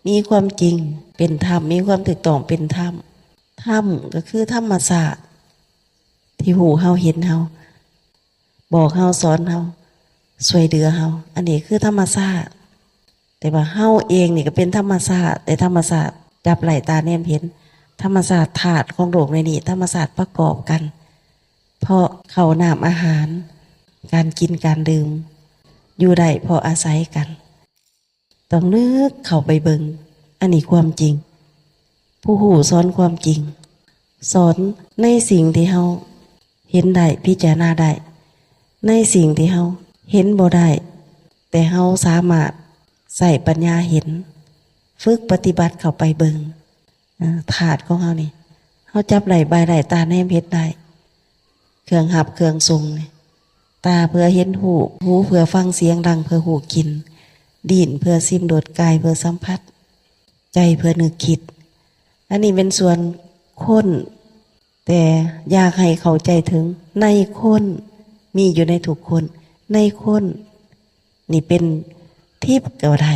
ມີຄວາມຈິງເປັນທຳ, ມີຄວາມຖືກຕ້ອງເປັນທຳ. ທຳກໍຄືທຳມະຊາດທີ່ຮູ້ເຮົາເຫັນເຮົາ, ບອກເຮົາ, ສອນເຮົາ, ຊ່ວຍເຫຼືອເຮົາ. ອັນນີ້ຄືທຳມະຊາດ. ແຕ່ວ່າເຮົາເອງນີ້ກໍເປັນທຳມະຊາດ, ແຕ່ທຳມະຊາດຈັບໄດ້ຕາແນມເຫັນ, ທຳມະຊາດທາດຂອງໂລກໃນນີ້, ທຳມະຊາດປະກອບກັນ ເພາະເຂົ້ານ້ຳອາຫານ, ການກິນການດື່ມ ຢູ່ໄດ້ເພາະອາໄສກັນ. ຕ້ອງລຶກເຂົ້າໄປເບິ່ງ, ອັນນີ້ຄວາມຈິງ. ຜູ້ຮູ້ສອນຄວາມຈິງ, ສອນໃນສິ່ງທີ່ເຮົາເຫັນໄດ້, ພິຈາລະນາໄດ້, ໃນສິ່ງທີ່ເຮົາເຫັນບໍ່ໄດ້, ແຕ່ເຮົາສາມາດໃຊ້ປັນຍາເຫັນ, ຝຶກປະຕິບັດເຂົ້າໄປເບິ່ງ. ເອີ ທາດຂອງເຮົານີ້ ເຮົາຈັບໄດ້, ບາຍໄດ້, ຕາແນມເຫັນໄດ້, ເຄື່ອງຮັບເຄື່ອງສົ່ງນີ້, ຕາເພື່ອເຫັນຮູບ, ຫູເພື່ອຟັງສຽງດັງ, ເພື່ອຮູ້ກິ່ນ, ລີ້ນເພື່ອຊິມລົດ, ກາຍເພື່ອສຳຜັດ, ໃຈເພື່ອນຶກຄິດ. ອັນນີ້ເປັນສ່ວນຄົນ, ແຕ່ຢາກໃຫ້ເຂົ້າໃຈເຖິງໃນຄົນ, ມີຢູ່ໃນທຸກຄົນ, ໃນຄົນ. ນີ້ເປັນທິບກໍໄດ້,